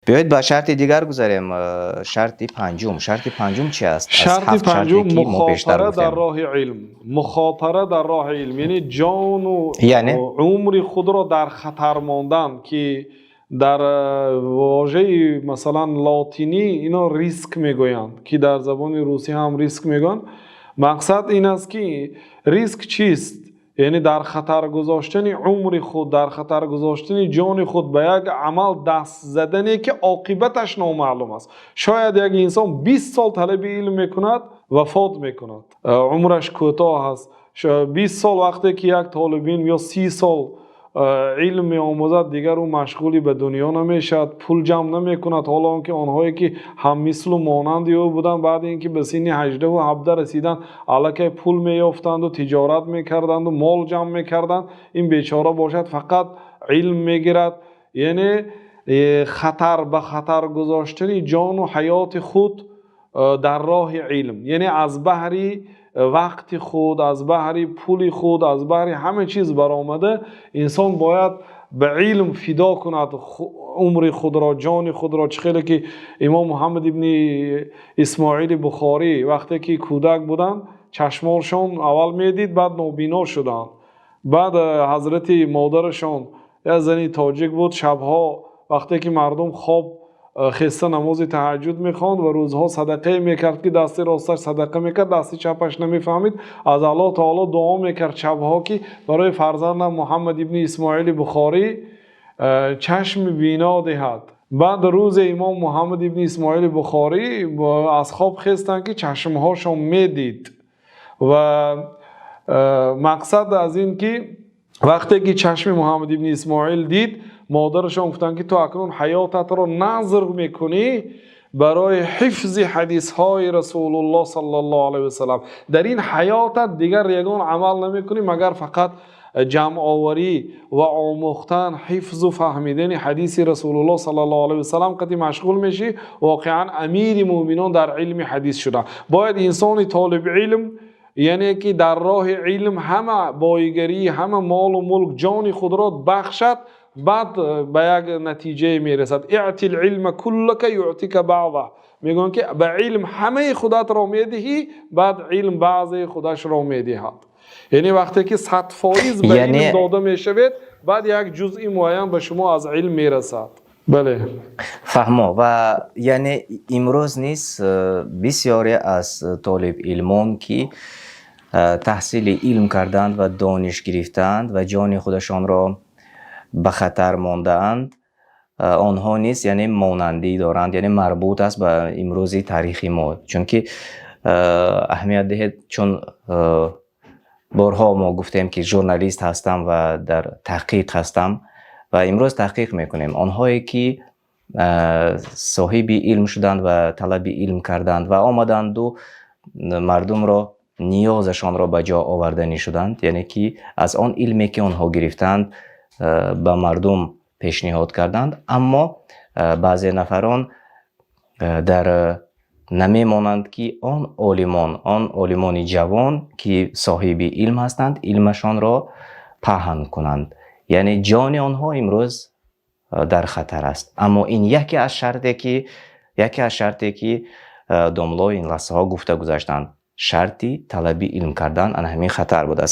Биёед, ба шарти дигар гузарем. Шарти панҷум. Шарти панҷум чи аст? Аз Шарти ҳафт шарте, панҷум ки мо пештар мухотара дар гуфтем. роҳи илм, мухотара дар роҳи илм, яъне ҷону Яъне? умри худро дар хатар мондан, ки дар вожаи, масалан, лотинӣ ино риск мегӯянд, ки дар забони русӣ ҳам риск мегӯянд. Мақсад ин аст, ки риск чист? Яъне дар хатар гузоштани умри худ, дар хатар гузоштани ҷони худ, ба як амал даст задане, ки оқибаташ номаълум аст. Шояд як инсон 20 сол талаби илм мекунад, вафот мекунад, умраш кӯтоҳ аст. 20 сол вақте ки як толиби илм ё 30 сол илм меомӯзад, дигар ӯ машғули ба дунё намешавад, пул ҷамъ намекунад. Ҳоло он ки онҳое, ки ҳаммислу монанди ӯ буданд, баъди ин ки ба синни 18-ҳабда расиданд, аллакай пул меёфтанду тиҷорат мекарданду мол ҷамъ мекарданд. Ин бечора бошад, фақат илм мегирад. Яъне хатар, ба хатар гузоштани ҷону ҳаёти худ дар роҳи илм, яъне аз баҳри вақти худ, аз баҳри пули худ, аз баҳри ҳама чиз баромада, инсон бояд ба илм фидо кунад умри худро, ҷони худро. Чӣ хеле ки имом Муҳаммад ибни Исмоили Бухорӣ вақте ки кӯдак буданд, чашмоншон аввал медид, баъд нобино шуданд. Баъд ҳазрати модарашон, як зани тоҷик буд, шабҳо вақте ки мардум хоб хеста намози таҳаҷҷуд мехонд ва рӯзҳо садақае мекард, ки дасти росташ садақа мекард, дасти чапаш намефаҳмид. Аз Аллоҳ таоло дуо мекард шабҳо, ки барои фарзандам Муҳаммад ибни Исмоили Бухорӣ чашми бино диҳад. Баъд рӯзе имом Муҳаммад ибни Исмоили Бухорӣ аз хоб хестанд, ки чашмҳошон медид. Ва мақсад аз ин ки вақте ки чашми Муҳаммад ибни Исмоил дид, модарашон гуфтанд, ки ту акнун ҳаётатро назр мекунӣ барои ҳифзи ҳадисҳои Расулуллоҳ саллаллоҳу алайҳи васаллам. Дар ин ҳаётат дигар ягон амал намекунӣ, магар фақат ҷамъоварӣ ва омӯхтан, ҳифзу фаҳмидани ҳадиси Расулуллоҳ саллаллоҳу алайҳи васаллам қати машғул мешӣ. Воқеан, амири мӯъминон дар илми ҳадис шуданд. Бояд инсони толиби илм, яъне ки дар роҳи илм ҳама боигарӣ, ҳама молу мулк, ҷони худро бахшад, баъд ба як натиҷае мерасад. اعط العلم كلك يعطك بعضه. Мегӯянд, ки ба илм ҳамаи худатро медиҳӣ, баъд илм баъзеи худашро медиҳад. Яъне вақте ки 100% ба илм дода мешавед, баъд як ҷузъи муайян ба шумо аз илм мерасад. Бале. Фаҳмо. Ва яъне имрӯз низ бисёре аз толибилмон, ки таҳсили илм карданд ва дониш гирифтаанд ва ҷони худашонро ба хатар мондаанд, онҳо низ яъне монандӣ доранд, яъне марбут аст ба имрӯзи таърихи мо. Чунки аҳамият диҳед, чун борҳо мо гуфтем, ки журналист ҳастам ва дар таҳқиқ ҳастам ва имрӯз таҳқиқ мекунем. Онҳое, ки соҳиби илм шуданд ва талаби илм карданд ва омаданду мардумро ниёзашонро ба ҷо оварданӣ шуданд, яъне ки аз он илме, ки онҳо гирифтаанд, ба мардум пешниҳод карданд, аммо баъзе нафарон дар намемонанд, ки он олимон, он олимони ҷавон, ки соҳиби илм ҳастанд, илмашонро паҳн кунанд. Яъне ҷони онҳо имрӯз дар хатар аст. Аммо ин яке аз шарте, ки домло ин лаҳзаҳо гуфта гузаштанд, шарти талаби илм кардан ана ҳамин хатар будааст.